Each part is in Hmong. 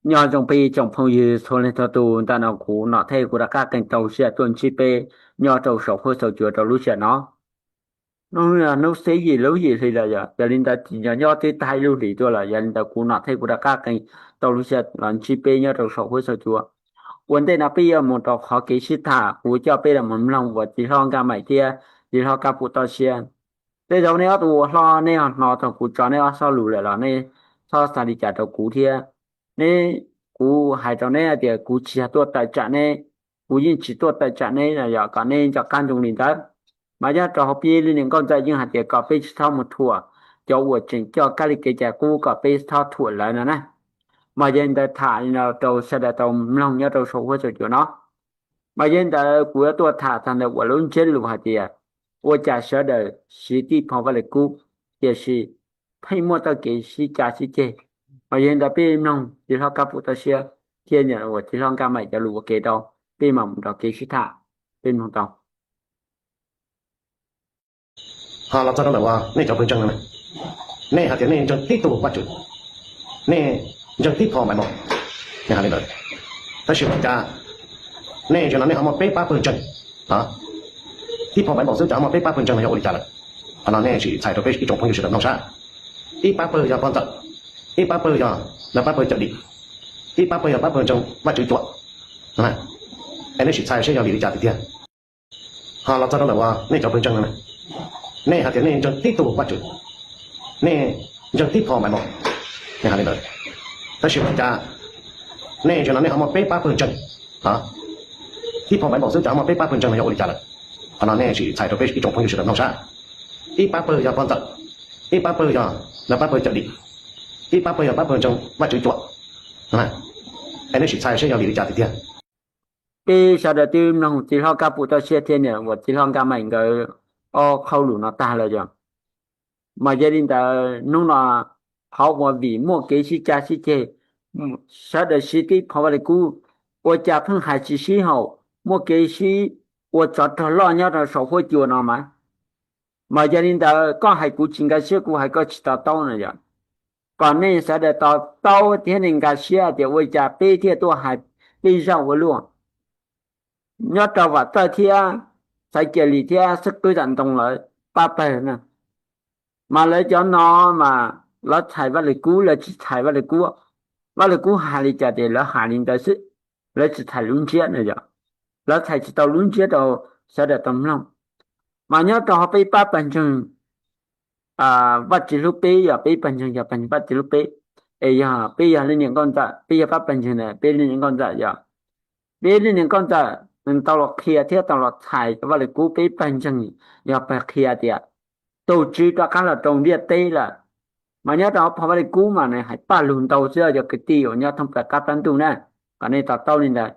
Nyob zoo peb tsoom phooj ywg txhua leej txhua tus, ntawm no kuv Nom Thej kuv rov qab qee tau sij hawm tuaj ntsib peb nyob rau saum huab saum cua rau lub sij hawm no. Hnub no hnub xiab yim lub yim hli lawm, yog li ntawd tsis nco nyob twb tag ib lub hlis tuaj lawm, yog li ntawd kuv Nom Thej kuv rov qab qee tau lub sij hawm los ntsib peb nyob rau saum huab saum cua. Ua ntej no peb yuav mus rau qhov kev sib tham, kuv coj peb los mus mloog uas txiv hlob Nkaj Maim thiab txiv hlob Kab Pum toj siab. Tej zaum nej ob tug ua hlob nej ho hnov txog kuv tso nej ob xob lus lawm los nej txhob xav li cas rau kuv thiab. Neb, kuv hais rau neb hais tias kuv tsis yog tuaj tawm tsam neb, kuv yeej tsis tuaj tawm tsam neb no yog kom neb nco qab ntsoov li ntawd. Mas nyob rau hauv peb lub niam nkauj ntxawm yeej hais tias kom peb tsis txhob mus thuam cov uas tseem coj kab li kev cai qub, kom peb txhob thuam lawv no na. Mas yog li ntawd tham li no rau sawv daws tau mloog nyob rau saum huab saum cua no. Mas yog li ntawd kuv yuav tuaj tham txog ntawm uas lub ntsiab lus hais tias ua cas sawv daws siv tib phom Vaj Lis Kub, tiam sis pheej muaj txoj kev sib cav sib ceg. Mas yog li ntawd peb mloog txiv hlob Kab Pum toj siab thiab uas txiv hlob Nkaj Maim cov lus ua ke rau, peb mam mus rau kev sib tham, peb mloog tau. Ho los txog rau ntawm uas nej cov pawg ntseeg no, nej hais tias nej ntseeg tib tug Vajtswv, nej ntseeg tib phom Bible, nej hais li ntawd. Tab sis ua cas nej zaum no nej ho muaj peb pab pawg ntseeg? Tib phom Bible xwb cas ho muaj peb pab pawg ntseeg no yog ua li cas lawm? Qhov no nej sim txhais rau peb ib tsoom phooj ywg sawv daws mloog saib. Ib pab pawg yog pog ntxawm, ib pab pawg yog lawv pab pawg cawm dim, ib pab pawg yog pab pawg ntseeg Vajtswv cuam. Es nej sim txhais seb yog vim li cas tiag tiag. Ho los txog rau ntawm uas nej cov pawg ntseeg no, nej hais tias nej ntseeg tib tug Vajtswv, nej ntseeg tib phom Bible, nej hais li ntawd. Tab sis ua cas nej zaum no nej ho muaj peb pab pawg ntseeg? Tib phom Bible xwb cas ho muaj peb pab pawg ntseeg no yog ua li cas lawm? Qhov no nej sim txhais rau peb ib tsoom phooj ywg sawv daws mloog saib. Ib pab pawg yog pog ntxawm, ib pab pawg yog lawv pab pawg cawm dim, ib pab pawg yog pab pawg ntseeg Vajtswv cuam. Es nej sim txhais seb yog vim li cas tiag tiag. Peb sawv daws twb mloog txiv hlob Kab Pum toj siab thiab uas txiv hlob Nkaj Maim nkawd ob qhau lus no tag lawm yog. Mas yog li ntawd hnub no qhov uas vim muaj kev sib cav sib ceg, sawv daws siv tib phom Vaj Lis Kub, ua cas pheej hais tsis sib haum, muaj kev sib ua tsov rog loj nyob rau saum huab cua no mas. Mas yog li ntawd koj hais kuv tsis nkag siab, kuv hais koj tsis to taub no yog, kom nej sawv daws to taub thiab nej nkag siab tias ua cas peb thiaj tuaj hais peb zaj ua luaj. Nyob rau Vam Txawj thiab Xaiv Cia Lis thiab Xwb Qwb Tam Ntoo lawv pab pawg na, mas lawv cov no mas lawv txhais Vaj Lis Kub, lawv tsis txhais Vaj Lis Kub. Vaj Lis Kub hais li cas ces lawv hais li ntawd xwb, lawv tsis txhais lub ntsiab no yog, lawv txhais tsis tau lub ntsiab rau sawv daws tau mloog. Mas nyob rau hauv peb pab pawg ntseeg Vajtswv hlub peb, yog peb pawg ntseeg yog pawg ntseeg Vajtswv hlub peb, es yog peb yog leej niam nkauj ntxawm, peb yog pab pawg ntseeg na, peb leej niam nkauj ntxawm yog, peb leej niam nkauj ntxawm tau los qhia thiab tau los txhais Vaj Lis Kub, peb pawg ntseeg yog pawg qhia tias tus Tswv rov qab los rau ntiaj teb lawm. Mas nyob rau phom Vaj Lis Kub mas nws hais paj lug ntau xwb, yog kwv tij uas nyob thoob plaws qab plab ntuj na, kom nej to taub li ntawd.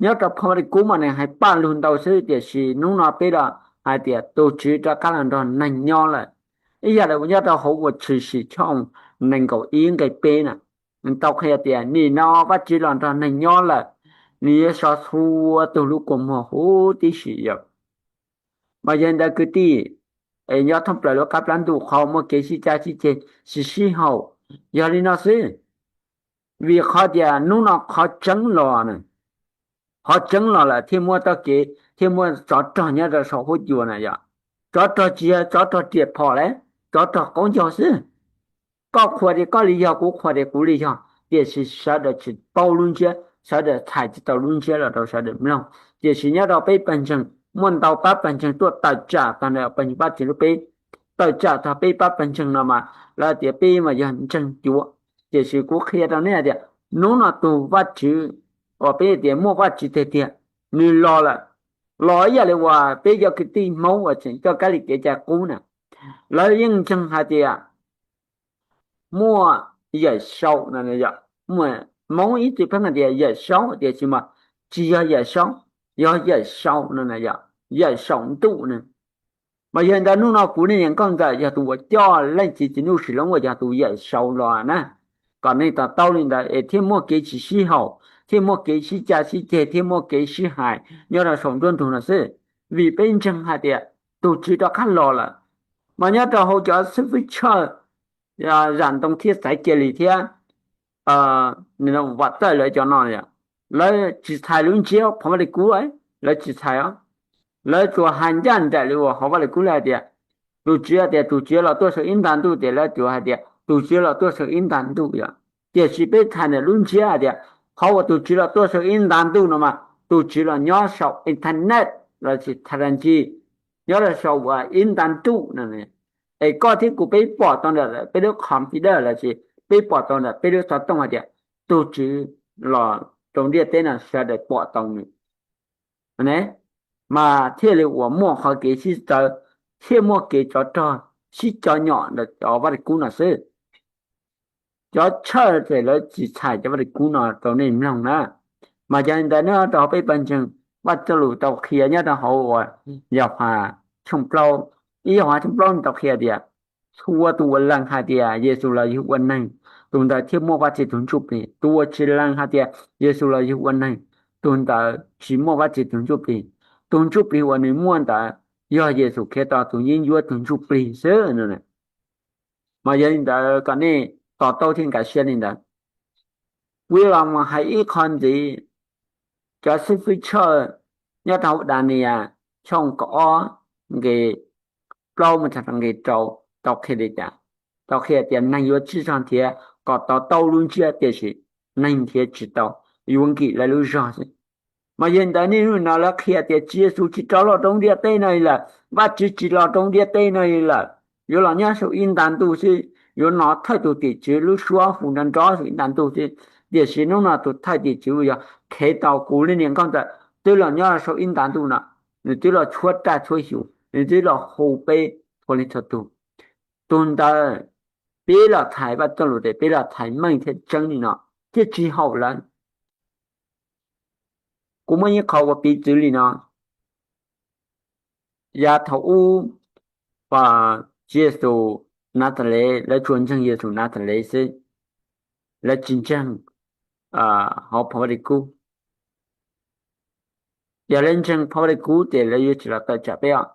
Nyob rau phom Vaj Lis Kub mas nws hais paj lug ntau xwb, tiam sis hnub no peb los hais tias tus Tswv rov qab los nrog neeg nyob lawm. Ib yam li uas nyob rau hauv uas Tshwm Sim tshooj nees nkaum ib nqe peb na, nws tau qhia tias nim no Vajtswv los nrog neeg nyob lawm, nws yuav so txhua tus lub kua muag huv tib si yom. Mas yog li ntawd kwv tij, es nyob thoob plaws lub qab plab ntuj qhov muaj kev sib cav sib ceg, sib sib haum, yog li no xwb. Vim qhov tias hnub no qhov tseeb los, qhov tseeb los lawm thiaj muaj txoj kev, thiaj muaj tsov rog nyob rau saum huab cua na yom. Tsov rog tsis yog tsov rog riam phom lawm, tsov rog qaub ncaug xwb. Koj qhuas tias koj li yog, kuv qhuas tias kuv li yog, tiam sis sawv daws tsis paub lub ntsiab, sawv daws txhais tsis tau lub ntsiab los rau sawv daws mloog. Tiam sis nyob rau peb pawg ntseeg, muaj ntau pab pawg ntseeg tuaj tawm tsam txog ntawm pawg ntseeg Vajtswv lub peb, tawm tsam txog peb pab pawg ntseeg no mas lawv tias peb mas yog ntseeg cuav. Tiam sis kuv qhia rau nej hais tias hnub no tus Vajtswv uas peb tias muaj Vajtswv tiag tiag, nws los lawm. Los ib yam li uas peb cov kwv tij Hmoob uas tseem coj kab li kev cai qub na, lawv yeej ntseeg hais tias muaj Yawm Saum no, Hmoob ib txwm pheej hais tias Yawm Saub, tiam sis mas tsis yog Yawm Saub, yog Yawm Saum no, Yawm Saum Ntuj no. Mas yog li ntawd hnub no kuv leej niam nkauj ntxawm yog tus uas coj leej txiv Txiv Nuj Sim Loob uas yog tus Yawm Saum los na, kom nej to taub li ntawd es thiaj muaj kev tsis sib haum, thiaj muaj kev sib cav sib ceg, thiaj muaj kev sib hais nyob rau saum nruab nrug no xwb. Vim peb ntseeg hais tias tus Tswv rov qab los lawm. Mas nyob rau hauv cov xib fwb tshawj Zam Ntoo thiab Xaiv Cia Lis thiab Vam Txawj lawv cov no, lawv tsis txhais lub ntsiab phov Vaj Lis Kub, lawv tsis txhais os. Lawv tsuas hais ncaj nraim li uas hauv Vaj Lis Kub lawv hais tias, tus Tswv hais tias tus Tswv los tuaj saum ib nta ntuj, ces lawv tsuas hais tias tus Tswv los tuaj saum ib nta ntuj yom. Tiam sis peb txhais ntawm lub ntsiab hais tias qhov uas tus Tswv los tuaj saum ib nta ntuj no mas tus Tswv los nyob saum internet lossis technology, nyob rau saum ib nta ntuj no, es koj thiab kuv peb pom tau ntawm peb lub computer lossis peb pom tau ntawm peb lub xov tooj hais tias tus Tswv los rau ntiaj teb no sawv daws pom tau nws, mas thiaj li uas muaj qhov kev sib txawv, thiaj muaj kev tsov rog sib cov nyom ntawm cov Vaj Lis Kub no xwb. Cov tshawj ces lawv tsis txhais cov Vaj Lis Kub no rau nej mloog na. Mas yog li ntawd nyob rau hauv peb pawg ntseeg, Vaj Txwj Lus tau qhia nyob rau hauv uas Yauhas tshooj plaub, ib Yauhas tshooj plaub nws tau qhia tias, txhua tus uas lees hais tias Yexus los yug ua neeg, tus ntawd thiaj muaj Vajtswv tus Ntsujplig. Tus uas tsis lees hais tias Yexus los yug ua neeg, tus ntawd tsis muaj Vajtswv tus Ntsujplig. Tus Ntsujplig uas nws muaj ntawd yog Yexus Khetos tus yeeb ncuab tus ntsuj plig xwb. Mas yog li ntawd kom nej to taub thiab nkag siab li ntawd. Kuv yuav los mus hais ib qho ntxiv, cov xib fwb tshawj nyob rau hauv Daniyees tshooj kaum ob nqe plaub mus txog rau nqe rau tau qhia li cas? Tau qhia tias neeg yuav tsij zog nrhiav kom to taub lub ntsiab, tiam sis neeg nrhiav tsis tau, yuav nkim lawv lub zog xwb. Mas yog li ntawd niaj hnub no lawv qhia tias Tswv Yexus tsis rov los rau ntiaj teb no li lawm, Vajtswv tsis los rau ntiaj teb no li lawm, yuav los nyob saum ib nta ntuj xwb, yuav hnov thawj tus tim tswv lub suab hu nrov nrov saum ib nta ntuj xwb. Tiam sis hnub no tus thawj tim tswv uas yog Khetos, kuv li niam nkauj ntawd, twb los nyob saum ib nta ntuj no, nws twb los tshuab raj tshuab xyum, nws twb los hu peb txhua leej txhua tus. Tus ntawd peb los txhais Vaj Txwj Lus ces peb los txhais meej thiab tseeb li no, thiaj tsis haum lawv. Kuv muaj ib qho ua piv txwv li no. Yav thaum ub, Tswv Yexus Naxales, lawv tsuas ntseeg Yexus Naxales xwb, lawv tsis ntseeg hauv phau Vaj Lis Kub. Yog lawv ntseeg phau Vaj Lis Kub ces lawv yuav tsis los tawm tsam peb os.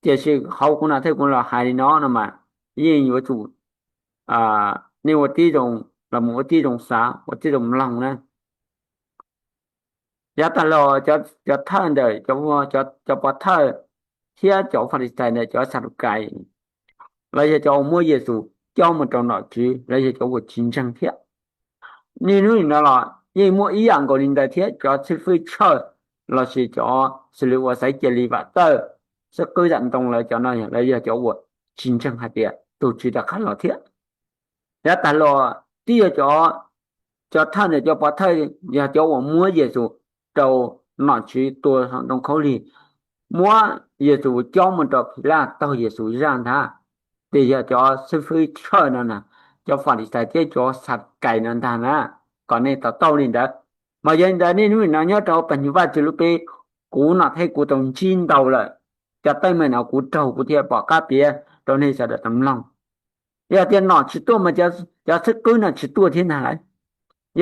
Tiam sis qhov kuv no thiab kuv los hais li no no mas yeej yuav tsum nej ua tib zoo, los mus ua tib zoo xav, ua tib zoo mloog na. Yav tas los cov thawj ntawm, cov pov thawj thiab cov Falixais ntawm cov Xadukai, lawv yog cov uas muab Yexus coj mus rau nom tswv, lawv yog cov uas tsis ntseeg thiab. Niaj hnub nim no los yeej muaj ib yam nkaus li ntawd thiab, cov xib fwb tshawj lossis cov xws li uas Xaiv Cia Li, Vam Txawj, xib fwb Zam Ntoo, lawv cov no lawv yog cov uas tsis ntseeg hais tias tus Tswv rov qab los thiab. Yav tas los twb yog cov, cov thawj ntawm cov pov thawj yog cov uas muab Yexus rau nom tswv tua hauv ntoo khaub lig, muab Yexus coj mus rau Philaj taug Yexus zaj ntag. Ces yog cov xib fwb tshawj no na, cov Falixais thiab cov Xadukai no ntag na, kom nej to taub li ntawd. Mas yog li ntawd niaj hnub nim no nyob rau pawg ntseeg Vajtswv lub peb, kuv no thiab kuv tau ntsib ntau lawm. Cov teeb meem no kuv raug kuv thiaj pom qab piav rau nej sawv daws tau mloog. Yog tias nom tsis tuaj mas cov xib fwb no tsis tuaj thiab ntag lauj.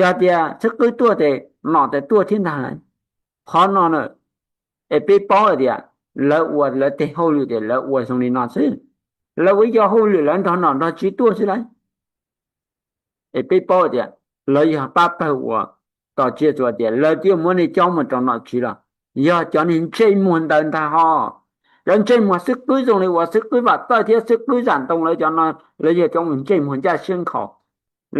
Yog tias xib fwb tuaj ces nom tawm tuaj thiab ntag lauj. Qhov no na, es peb paub hais tias lawv ua lawv tes hauj lwm ces lawv ua zoo li no xwb. Lawv ua ib co hauj lwm lawv nrog nom nrog tswv tuaj xwb lauj. Es peb paub tias lawv yog pab pawg uas tos Tswv Yexus tias lawv twb muab nej coj mus rau nom tswv los, yog cov neeg ntsej muag ntawd ntag ho. Cov ntsej muag xib fwb zoo li uas xib fwb Vam Txawj thiab xib fwb Zam Ntoo lawv cov no, lawv yog cov uas ntsej muag ncaj siab nkhaus.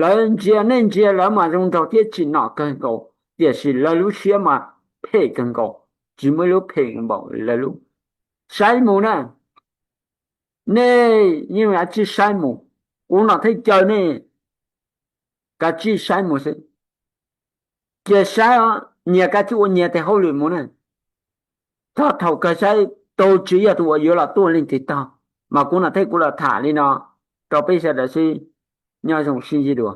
Lawv ntsia nej ntsia lawv mas zoo nraug thiab tsim nom kawg nkaus, tiam sis lawv lub siab mas phem kawg nkaus, tsis muaj ib lub phem npaum lawv lub. Saib mus na, nej yeej kav tsij saib mus, kuv no thiaj caw nej kav tsij saib mus xwb. Cia saib os, nyias kav tsij ua nyias tes hauj lwm mus na. Txog thaum kawg saib tus Tswv yog tus uas yuav los tuaj leej twg tog. Mas kuv no thiab kuv los tham li no rau peb sawv daws xwb. Nyob zoo sib ntsib dua.